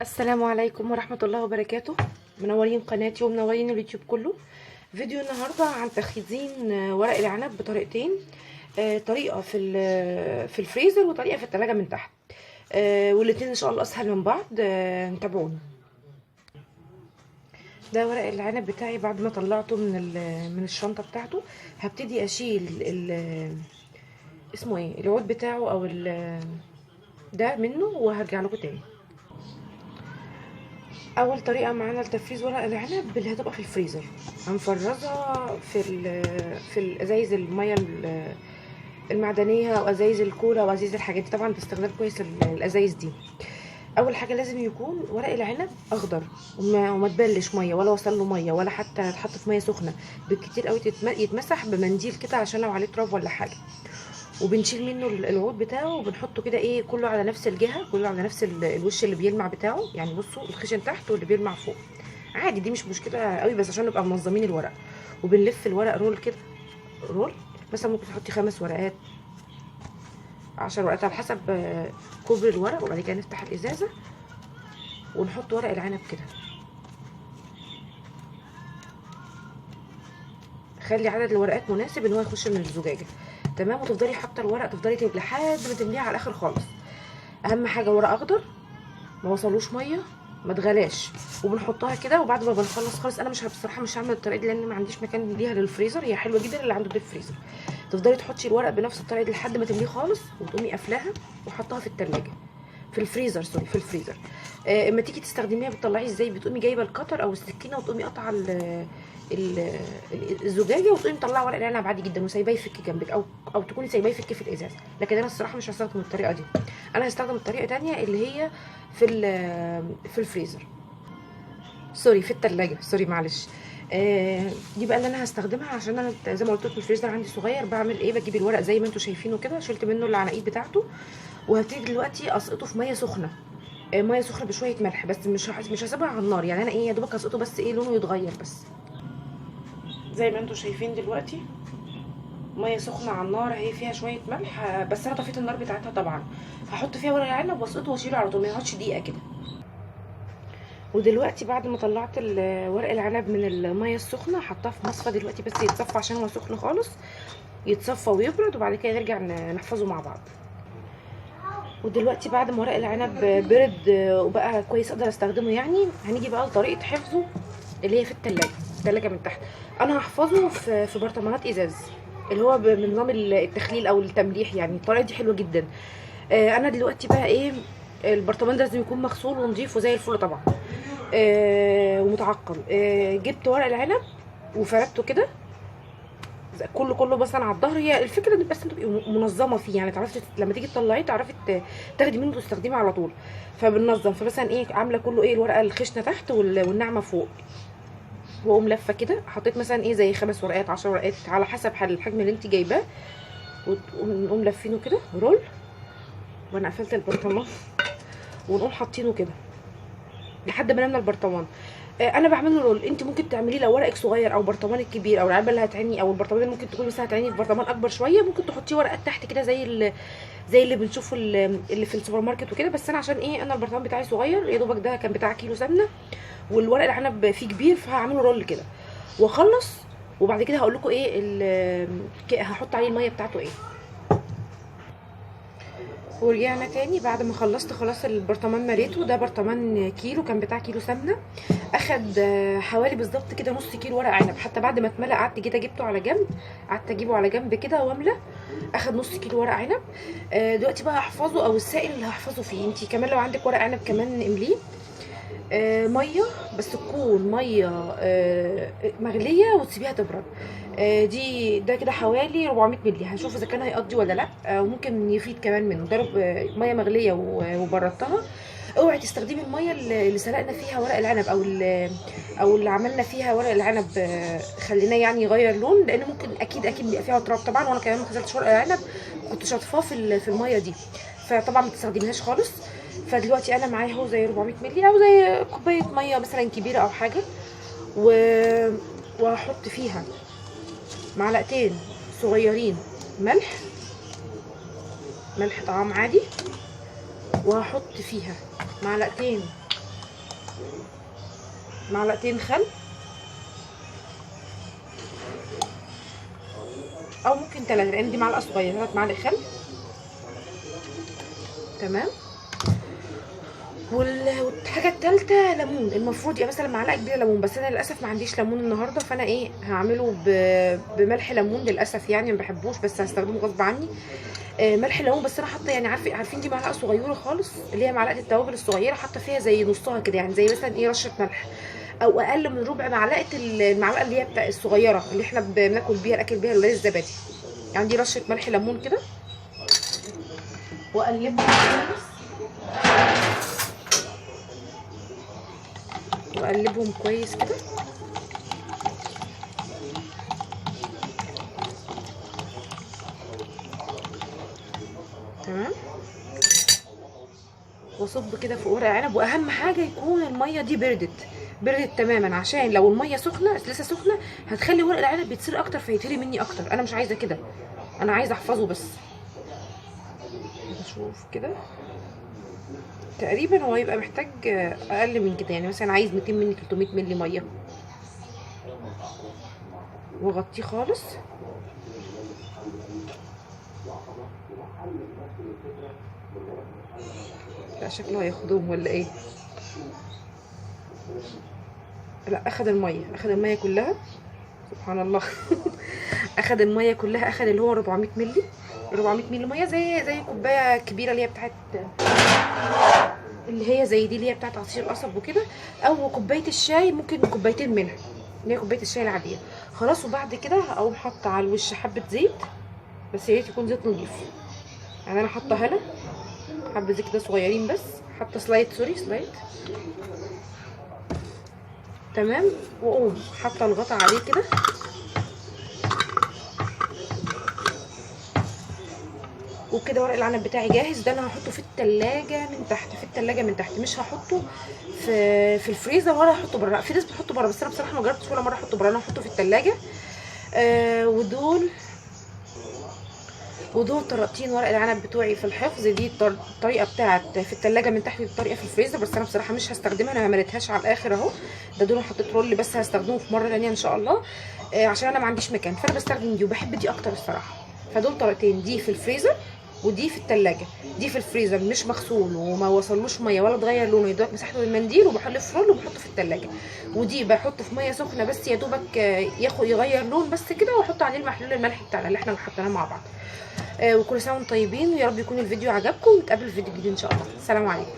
السلام عليكم ورحمة الله وبركاته. منورين قناتي ومنورين اليوتيوب كله. فيديو النهاردة عن تخزين ورق العنب بطريقتين، طريقة في الفريزر وطريقة في التلاجة من تحت، والاتنين ان شاء الله اسهل من بعض. تابعونا. ده ورق العنب بتاعي بعد ما طلعته من الشنطة بتاعته. هبتدي اشيل اسمه ايه العود بتاعه او ده منه، وهرجع لكم تاني. اول طريقه معانا لتفريز ورق العنب اللي هتبقى في الفريزر، هنفرزها في الازايز المية المعدنية او ازايز الكولا وازايز الحاجات دي، طبعا باستخدام كويس الازايز دي. اول حاجة لازم يكون ورق العنب اخضر وما تبلش مية ولا وصل له مية ولا حتى يتحط في مية سخنة، بالكتير قوي يتمسح بمنديل كده عشان لو عليه تراب ولا حاجة. وبنشيل منه العود بتاعه وبنحطه كده ايه كله على نفس الجهة، كله على نفس الوش اللي بيلمع بتاعه، يعني بصوا الخشن تحت واللي بيلمع فوق، عادي دي مش مشكلة قوي، بس عشان نبقى منظمين الورق. وبنلف الورق roll كده، roll مثلا ممكن تحطي 5 ورقات 10 ورقات على حسب كبر الورق. وبعد كده نفتح الازازه ونحط ورق العنب كده، خلي عدد الورقات مناسب ان هو يخش من الزجاجة، تمام. وتفضلي حاطه الورق، تفضلي لحد ما تمليها على الاخر خالص. اهم حاجة ورق اخضر ما وصلوش مية، ما تغلاش. وبنحطها كده. وبعد ما بنخلص خالص، انا مش بصراحة مش هعمل الطريقة دي لان ما عنديش مكان ليها للفريزر، هي حلوة جدا اللي عنده deep freezer. تفضلي تحطي الورق بنفس الطريقة دي لحد ما تمليه خالص، وتقومي قافلاها وحطها في التلاجة، في الفريزر، sorry في الفريزر. اما تيجي تستخدميها بتطلعيه ازاي؟ بتقومي جايبه ال cutter او السكينة وتقومي قاطعه الزجاجة وتقومي مطلعه ورق العنب عادي جدا وسايباه يفك جنبك، او تكوني سايباه يفك في الازاز. لكن انا الصراحة مش هستخدم الطريقة دي، انا هستخدم الطريقة تانية اللي هي في الفريزر، sorry في التلاجة، sorry معلش. دي بقى اللي انا هستخدمها عشان انا زي ما قلت لكم الفريزر عندي صغير. بعمل ايه؟ بجيب الورق زي ما انتم شايفينه كده، شلت منه العناقيد بتاعته، وهبتدي دلوقتي اسقطه في مية سخنة، مية سخنة بشوية ملح بس، مش هسيبها على النار، يعني انا ايه يا دوبك هسقطه بس ايه لونه يتغير بس. زي ما انتم شايفين دلوقتي مية سخنة على النار اهي، فيها شوية ملح بس انا طفيت النار بتاعتها طبعا. هحط فيها ورق العنب واسقطه واشيله على طول، ما يقعدش دقيقة كده. ودلوقتي بعد ما طلعت ورق العنب من المية السخنة حطاه في مصفى دلوقتي بس يتصفى عشان هو سخن خالص، يتصفى ويبرد، وبعد كده نرجع نحفظه مع بعض. ودلوقتي بعد ما ورق العنب برد وبقى كويس اقدر استخدمه، يعني هنيجي بقى لطريقه حفظه اللي هي في التلاجة، التلاجة من تحت. انا هحفظه في برطمانات ازاز اللي هو بنظام التخليل او التمليح، يعني الطريقة دي حلوة جدا. انا دلوقتي بقى ايه، البرطمان ده لازم يكون مغسول ونضيف وزي الفل طبعا، ومتعقم. جبت ورق العنب وفردته كده كله مثلا على الظهر. هي الفكرة ان بس تبقي منظمة فيه، يعني تعرفي لما تيجي تطلعيه تعرفي تاخدي منه وتستخدميه على طول. فبننظم، فمثلا ايه عامله كله ايه الورقة الخشنة تحت والناعمه فوق، واقوم لفه كده. حطيت مثلا ايه زي 5 ورقات 10 ورقات على حسب الحجم اللي انت جايباه، ونقوم لفينه كده رول. وانا قفلت البرطمان ونقوم حاطينه كده لحد ما نملى البرطمان. انا بعمله رول، انت ممكن تعمليه لو ورقك صغير او برطمانك كبير او العلبة اللي هتعيني او البرطمان اللي ممكن تكوني مثلا هتعيني في برطمان اكبر شوية، ممكن تحطيه ورقات تحت كده زي اللي بنشوفه اللي في السوبر ماركت وكده. بس انا عشان ايه انا البرطمان بتاعي صغير يا دوبك، ده كان بتاع كيلو سمنه والورق العنب فيه كبير، فهعمله roll كده واخلص. وبعد كده هقول لكم ايه هحط عليه المية بتاعته ايه. ورجعنا تاني بعد ما خلصت خلاص البرطمان مليته. ده برطمان كيلو، كان بتاع كيلو سمنه، اخد حوالي بالظبط كده نص كيلو ورق عنب. حتى بعد ما اتملى قعدت كده جبته على جنب، قعدت اجيبه على جنب كده واملى، اخد نص كيلو ورق عنب. دلوقتي بقى هحفظه، او السائل اللي هحفظه فيه. انتي كمان لو عندك ورق عنب كمان امليه مية، بس تكون مية مغليه وتسيبيها تبرد. دي ده كده حوالي 400 مللي، هنشوف اذا كان هيقضي ولا لا، وممكن يفيد كمان منه. ده مية مغليه وبردتها. اوعي تستخدمي المية اللي سلقنا فيها ورق العنب او اللي عملنا فيها ورق العنب، خليناه يعني يغير لون، لان ممكن اكيد بيبقى فيها تراب طبعا. وانا كمان ما غسلتش ورق العنب، كنت شاطفاه في المية دي، فطبعا ما تستخدميهاش خالص. فدلوقتي انا معايا اهو زي 400 مللي او زي كوباية مية مثلا كبيرة او حاجة، وهحط فيها معلقتين صغيرين ملح، ملح طعام عادي، وهحط فيها معلقتين معلقتين خل، او ممكن 3 لان دي معلقه صغيرة، 3 معالق خل. تمام. والحاجة الثالثة ليمون، المفروض يبقى مثلا معلقه كبيرة ليمون، بس انا للاسف ما عنديش ليمون النهارده، فانا ايه هعمله بملح ليمون للاسف، يعني ما بحبوش بس هستخدمه غصب عني. ملح ليمون، بس انا حاطه يعني عارفين دي معلقه صغيرة خالص اللي هي معلقه التوابل الصغيرة، حاطه فيها زي نصها كده، يعني زي مثلا ايه رشه ملح او اقل من ربع معلقه، المعلقة اللي هي بتاع الصغيرة اللي احنا بناكل بيها الاكل بيها الولاد الزبادي، يعني دي رشه ملح ليمون كده. واقلبهم كويس، واقلبهم كويس كده. تمام. واصب كده فوق ورق عنب، واهم حاجة يكون المية دي بردت تماما، عشان لو المية سخنة لسه سخنة هتخلي ورق العنب بيتصير اكتر فيتهري مني اكتر. انا مش عايزه كده، انا عايزه احفظه بس. نشوف كده تقريبا هو هيبقى محتاج اقل من كده، يعني مثلا عايز 200 مللي 300 مللي مية. واغطيه خالص. لا شكله هياخدهم ولا ايه؟ لا اخد المية، اخد المية كلها، سبحان الله. اخد المية كلها، اخد اللي هو 400 مللي، 400 مللي مية زي كوباية كبيرة اللي هي بتاعت اللي هي زي دي اللي هي بتاعت عصير القصب وكده، او كوباية الشاي، ممكن كوبايتين منها اللي هي كوباية الشاي العادية. خلاص. وبعد كده هقوم حاطه على الوش حبه زيت، بس يا ريت يكون زيت نضيف، يعني انا حاطه هنا حبه زيت كده صغيرين بس، حاطه سلايد، sorry سلايد. تمام. واقوم حاطه الغطا عليه كده. وكده ورق العنب بتاعي جاهز. ده انا هحطه في التلاجة من تحت، في التلاجة من تحت، مش هحطه في الفريزر ولا هحطه بره. في ناس بتحطه بره، بس انا بصراحة ما جربتش ولا مرة احطه بره، انا هحطه في التلاجة. ودول طريقتين ورق العنب بتوعي في الحفظ. دي الطريقة بتاعت في التلاجة من تحت، والطريقة في الفريزر، بس انا بصراحة مش هستخدمها، انا ما مليتهاش على الاخر اهو. ده دول حطيت رول بس هستخدمه في مرة ثانية ان شاء الله، عشان انا ما عنديش مكان، فانا بستخدم دي وبحب دي اكتر الصراحة. فدول طريقتين، دي في الفريزر ودي في التلاجة. دي في الفريزر مش مغسول وما وصلوش مية ولا اتغير لونه، يا دوبك مسحته بالمنديل وبحله في رول وبحطه في التلاجة. ودي بحطه في مية سخنة بس يا دوبك ياخد يغير لون بس كده، واحط عليه المحلول الملح بتاعنا اللي احنا حطيناه مع بعض. وكل سنة وانتم طيبين، ويا رب يكون الفيديو عجبكم، ونتقابل في فيديو جديد ان شاء الله. السلام عليكم.